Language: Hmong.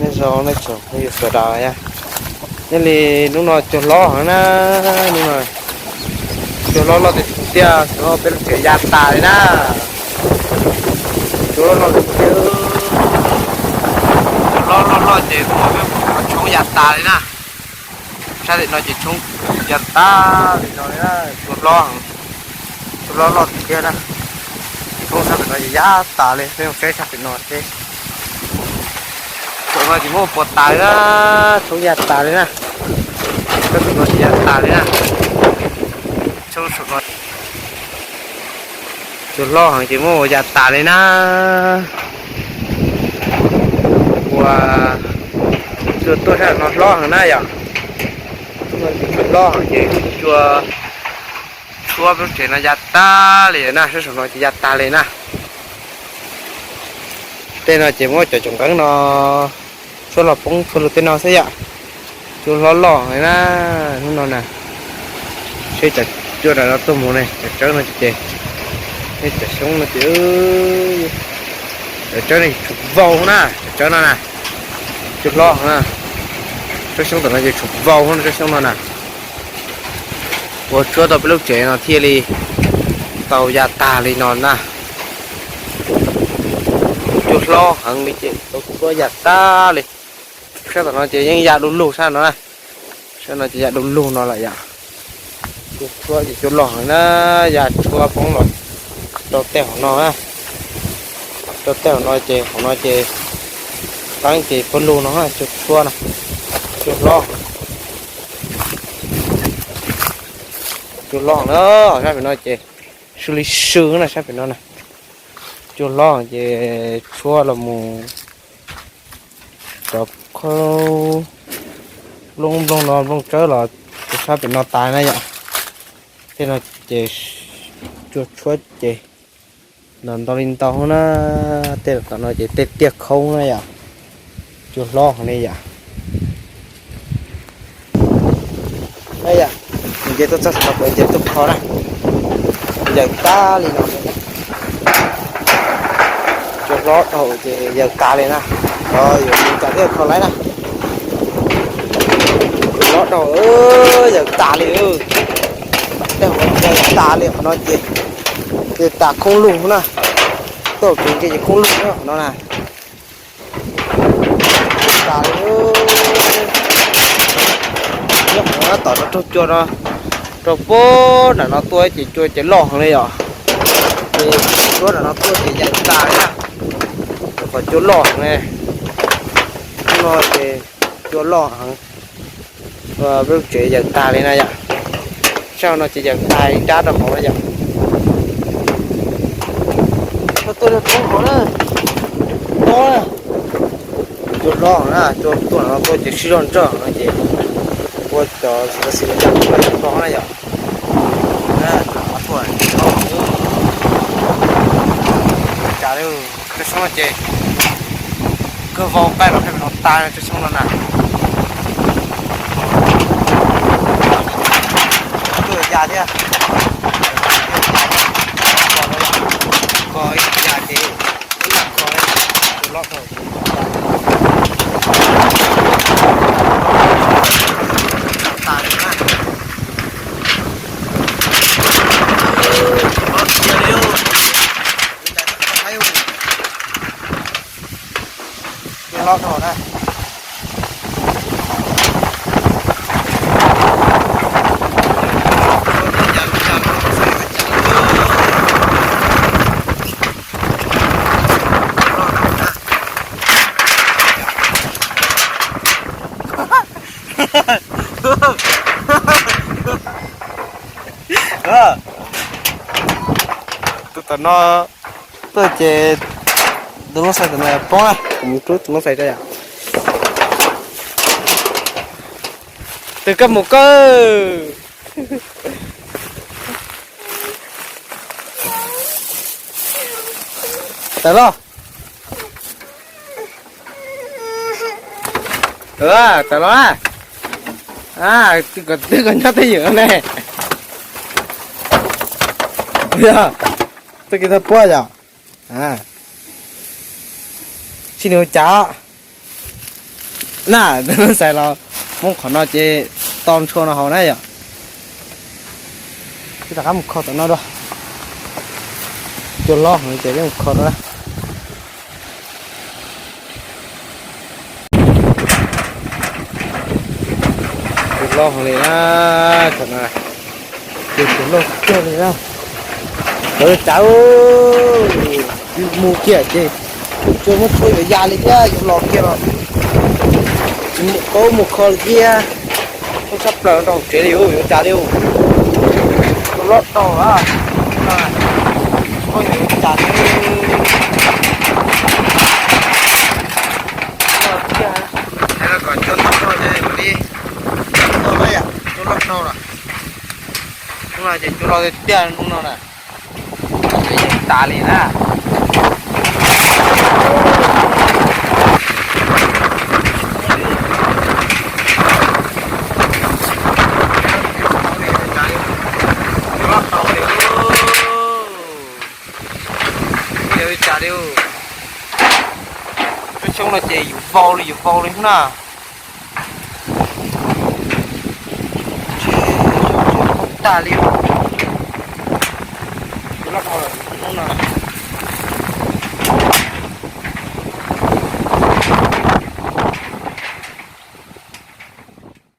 Nyob zoo nej tsoom phooj ywg sawv daws na, nyob li hnub no cua hlob heev na, hnub no cua hlob loj tiag tiag, peb lub tsev ya tas li na. Cua hlob loj tiag tiag, cua hlob loj loj ces kuv muab peb tshoob ya tas li na. Sab tim no ces tshoob ya tas li no li na, cua hlob, cua hlob loj tiag tiag na. Tshoob sab tim no ces ya tas li, peb mus saib sab tim no seb. Saum no ces muab puas tas li na, tshoob ya tas li na. Sab tim no ces ya tas li na. Tshoob saum no, cua hlob heev ces muab ya tas li na. Ua, cua tuaj sab no hlob heev na yom. Cua hlob heev ces cua tshuab peb lub tsev no ya tag li na, sab saum no ces ya tag li na. Tej no ces muab cov tsoom nqeeb no tshuab los poob txhua lug tej no xwb yom. Cua hlob loj heev na, hnub no na. Seb cov cua nram no tuaj mus ne, cov tsawb no ces, cov xyoob no ces, cov tsawb no tshuav vau na, cov tsawb no na. Cua hlob na, tsawb xyoob tom no ces tshuav vau na, tsawb xyoob no na. Ua tshuab tau peb lub tsev no thiaj li tau ya tag li no na. Cua hlob heev li ces tau tshuab ya tag li. Sab tom no ces yeej ya du lug sab no na. Sab no ces ya du lug no lawm yom. Cua tshuab ces cua loj heev na, ya tshuab poob los rau tej hauv no na. Rau tej hauv no ces hauv no ces teeb ces pawg lug no cua tshuab na. Cua hlob, cua hlob na, sab pem no ces sw li sw na, sab pem no na. Cua hlob ces tshuab los mus cov khaub, nplooj nplooj no nplooj tsawb los rau sab pem no tas na yom. Tej no ces cua tshuab ces los ntau li ntau na. Tej tom no ces tej tiaj khaub na yom. Cua hlob heev li yom. Nce tuaj txog saum no ces nce tuaj kho na. Yaws tag li no. Cua hlob dhau ces yaws tas li na. Yuav mus cas thiaj kho laib na. Cua hlob dhau, yaws tas li. Tej hauv no yaws tas li, qhov no ces, ces tas khoob lug na. Tuaj kev nce ces khoob lug na qhov no na. Yaws tas li. Nyob qhov no tab tom rau raug cua no, rau puag nram no tuaj ces cua ces loj heev li yom. Ces tshuab nram no tuaj ces yaws tas li na. Qhov cua loj heev li. Hnub no ces cua loj heev. Peb lub tsev yaws tas li na yom. Sab no ces yaws tas ib nrab rau hauv na yom. Tuaj, tuaj, tuaj hauv na. Cua hlob na, cua tuaj no tuaj ces sib zog ntsawj no ces ua cov xim xim tuaj na yom. Cas li, tej xyoob no ces kawg vau qaij los tej no tas, tej xyoob no na. Tuaj ya thiab. Kho ib ya ces ib laj kho, cua hlob dhau. Tas li na. Cua hlob dhau na. Tus tom no tuaj ces tus lub xais tom no poob na, kuv mus rub tus lub xais rau yom. Tus koj mus koj. Tawm los. Tawm los na. Twb kom nyob twj ywm ne. Yog, twb kis thawj puab yom. Sib nws ua cas. Na, xais los muab qhov no ces to ntshua no haus na yom. Peb rov qab mus kho tom no dua. Cua loj heev ces peb mus kho dua. Cua loj heev li na, kho na. Cua loj kawg li na. Lawv tsav mus kiag ces cua muab tshuab yuav ya li thiab, yuav los kiag los tsis muaj qoob mus kho li thiab. Tshuab tshaj plaws rau hauv tsev li, yuav cas li. Cua loj dhau a, yuav cas li. Kom cua loj dhau ces mam li, cua loj dhau lawm. Hnub no ces cua loj tiag tiag hnub no na. Yeej tas li na. Li cas li. Lub xyoob no ces yus vau li yus vau li na. Tag li. Cua loj dhau lawm hnub no.